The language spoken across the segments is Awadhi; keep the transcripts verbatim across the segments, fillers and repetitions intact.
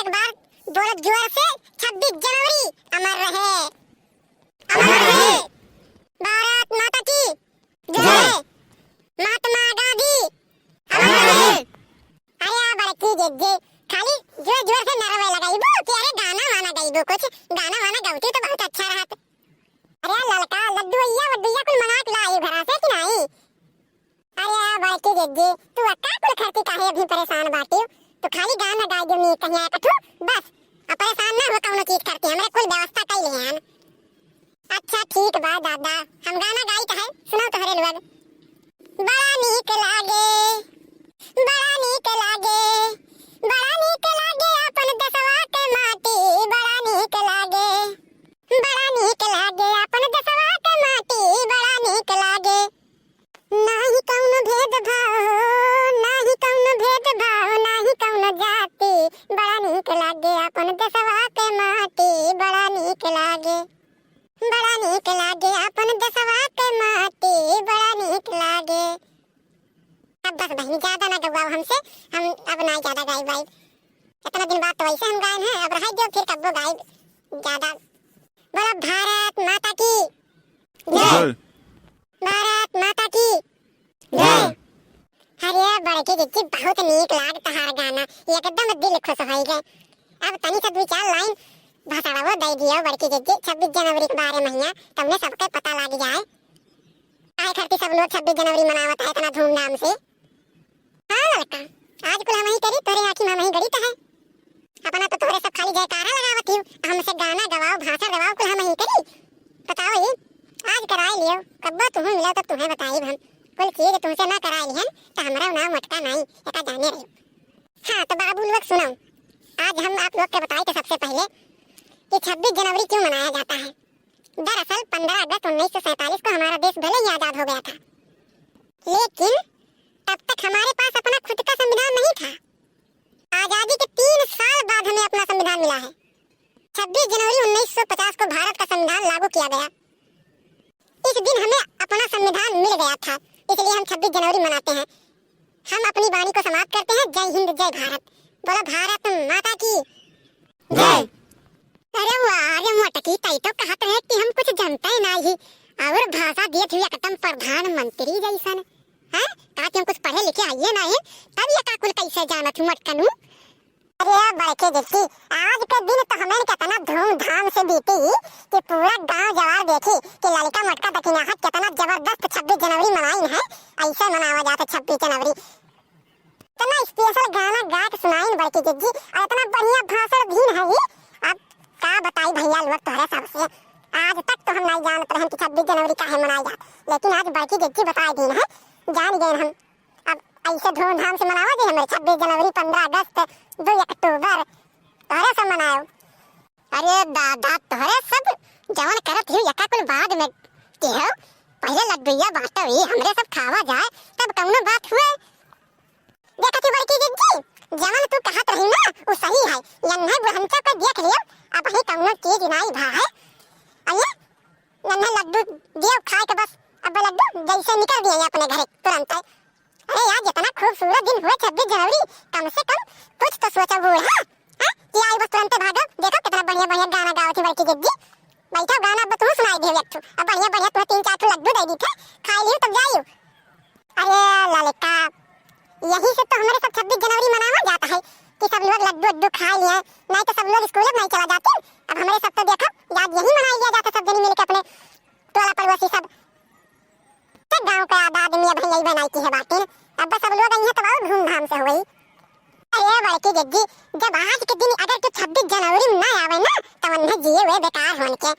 एक बार बोलो जोर से, छब्बीस जनवरी अमर रहे। अमर रहे। भारत माता की जय। जय। महात्मा गांधी अमर रहे। अरे आ बड़की जिज्जी, खाली जोर जोर से नरवे लगाइबो कि अरे गाना वाना गाइबो, कुछ गाना वाना गावती तो बहुत अच्छा रहत। अरे ललका लड्डू भैया वड्डू भैया कुल मना के लाई घरा से कि नाई? अरे बड़की जिज्जी, तू अक्का कुल खरती काहे अभी परेशान बाटिउ? तू खाली गाना गाई दियो नी कहीं एक ठू, बस। अब परेशान ना हो कौनो चीज खरती, हमरे कुल व्यवस्था कई लिए हन। अच्छा ठीक बा दादा, हम गाना गाई कहे, सुनाओ तोहरे लोग। बड़ा नीक लागे, बड़ा नीक लागे, बड़ा नीक लागे अपन देशवा के माटी, बड़ा नीक लागे, बड़ा नीक लागे अपन देशवा के माटी, बड़ा नीक लागे। नाही कौनो भेदभाव, नाही कौनो भेदभाव, नाही कौनो जाति, बड़ा नीक लागे आपन देशवा के माटी, बड़ा नीक लागे, बड़ा नीक लागे आपन देशवा के माटी, बड़ा नीक लागे। अब बस बहिनी, ज्यादा ना गवाओ हमसे, हम अब ना ज्यादा गाइब वाइब। इतना दिन बाद तो वैसे हम गाए हैं, अब रह दो, फिर कब्बो गाइब ज्यादा। बोलो भारत माता की जय। जय। भारत माता की जय। अरे बड़की जिज्जी, बहुत नीक लाग तहार गाना, एकदम दिल खुश होई गए। अब तनी से दू चार लाइन भाषणवो दे दियो बड़की जिज्जी, छब्बीस जनवरी के बारे में हिया, तमने सबके पता लाग जाए। काहे खातिर सब लोग छब्बीस जनवरी मनावत है इतना धूमधाम से? हाँ लड़का, आज कुल हम ही करी, तोरे आँखी में हम ही गड़ी तो है। अपना तो तोहरे सब खाली जयकारा लगावत हियो, हमसे गाना गवाओ, भाषण गवाओ, कुल हम ही करी। बताओ ये, आज कराए लियो, कब्बो तुहूँ मिलो तब तुम्हें बताइब हम। कुल चीज तुमसे ना कराए लिहन, तो हमरा नाम मटका नाई, एका जाने रही। हाँ, तो बाबू लोग सुनो, आज हम आप लोग के बताए थे सबसे पहले कि छब्बीस जनवरी क्यों मनाया जाता है। दरअसल पन्द्रह अगस्त उन्नीस सौ सैंतालीस को हमारा देश भले ही आजाद हो गया था, लेकिन तब तक हमारे पास अपना खुद का संविधान नहीं था। आजादी के तीन साल बाद हमें अपना संविधान मिला है। छब्बीस जनवरी उन्नीस सौ पचास को भारत का संविधान लागू किया गया। इस दिन हमें अपना संविधान मिल गया था, इसलिए हम छब्बीस जनवरी मनाते हैं। हम अपनी वाणी को समाप्त करते हैं। जय हिंद, जय भारत। बोलो भारत माता की जय। अरे वाह रे मोटकी, तई तो कहत रहे कि हम कुछ जानते ही नाही, और भाषा दिए थे एकदम प्रधानमंत्री जैसन। हैं? का कि हम कुछ पढ़े लिखे आइए नाही, तब ये का कुल कैसे जानत हूँ मोटकनू? अरे बड़की जिज्जी, आज के दिन तो हमें कितना धूमधाम से बीती कि पूरा गांव जवार देखी कि लड़का मोटका दखिनाहट कितना जबरदस्त छब्बीस जनवरी मनाइन है। ऐसे मनावा जाता छब्बीस जनवरी। इतना special गाना गा के सुनाइन बड़की जिज्जी, और इतना बढ़िया भाषण दीन है ये। अब का बताई भैया लोग तोहरे सबसे, आज तक तो हम नहीं जानत रहन कि छब्बीस जनवरी काहे मनाई जात, लेकिन आज बड़की जिज्जी बताई दीन है, जान गए हम। अब ऐसे धूमधाम से मनावा जे हमरे छब्बीस जनवरी, पन्द्रह अगस्त, दो अक्टूबर, तोहरे सब मनाओ। अरे दादा, तोहरे सब जवन करत ही यका कुल बाद में केहो, पहले लड्डुइया बांटो ही, हमरे सब खावा जाए, तब कौनो बात हुए। देखत ही बड़की जिज्जी, जवन तू कहत रही ना, उ सही है। यन्हे बुढ़ंचो के देख लियो, अबही कौनो चीज नाई भा है। अये, यन्हे लड्डू दियो खाए के बस, अब लड्डू जैसे निकल दिए अपने घरे तुरंत। अरे यार, जितना खूबसूरत दिन हुए छब्बीस जनवरी, कम से कम कुछ तो सोचो बूढ़ा, हाँ? कि आई बस तुरंते भागो, देखो कितना बढ़िया बढ़िया गाना गावत ही बड़की जिज्जी। बैठो, गाना अब तुम सुनाई दियो एक ठो, अब बढ़िया बढ़िया तुम्हें तीन चार ठो लड्डू दे दी थे, खाई लियो तब जाइयो। अरे ललका, यही से तो हमारे सब छब्बीस जनवरी मनावा जाता है कि सब लोग लड्डू उड्डू खा लिए, नहीं तो सब लोग स्कूल में नहीं चला जाते। अब हमारे सब तो देखो, आज यही मनाई लिया जाता, सब जनी मिलके अपने टोला पड़ोसी सब। तो गाँव के आधा आदमी अब यही बनाई की है बाटे, अब सब लोग आई है तो और धूमधाम से हुई। अरे बड़की जिज्जी, जब आज के दिन अगर तू छब्बीस जनवरी में ना आवे ना, तो उन्हें जिए हुए बेकार होन के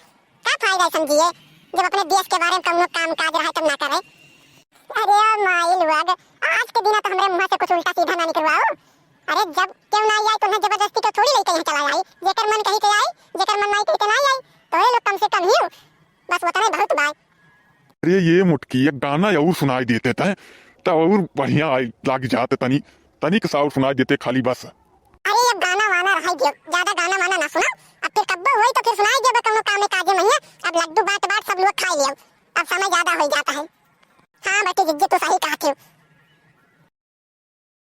का फायदा ऐसन जिए, जब अपने देश के बारे में कौनो काम काज रहे तब ना करे। अरे माई लोग, आज के दिन तो हमरे मुंह से कुछ उल्टा सीधा ना निकलवाओ। अरे जब क्यों ना आई तो उन्हें जबरदस्ती के थोड़ी लेके यहाँ चला आई, जेकर मन कही के आई, जेकर मन नहीं कही के ना आई, तो ये लोग कम से कम ही हो, बस उतना ही बहुत बा। अरे ये मुटकी, एक गाना और सुनाई देते तय, तो और बढ़िया आई लाग जाते तनी, तनिक सा और सुनाई देते खाली बस। अरे अब गाना वाना रहाई दियो, ज्यादा गाना वाना ना सुना। अब फिर कब्बो होई तो फिर सुनाई देबे कौनो कामे काजे में। अब लड्डू बांट बांट सब लोग खाई लियो, अब समय ज्यादा हो जाता है। हाँ बड़की जिज्जी, तू सही कहत हो,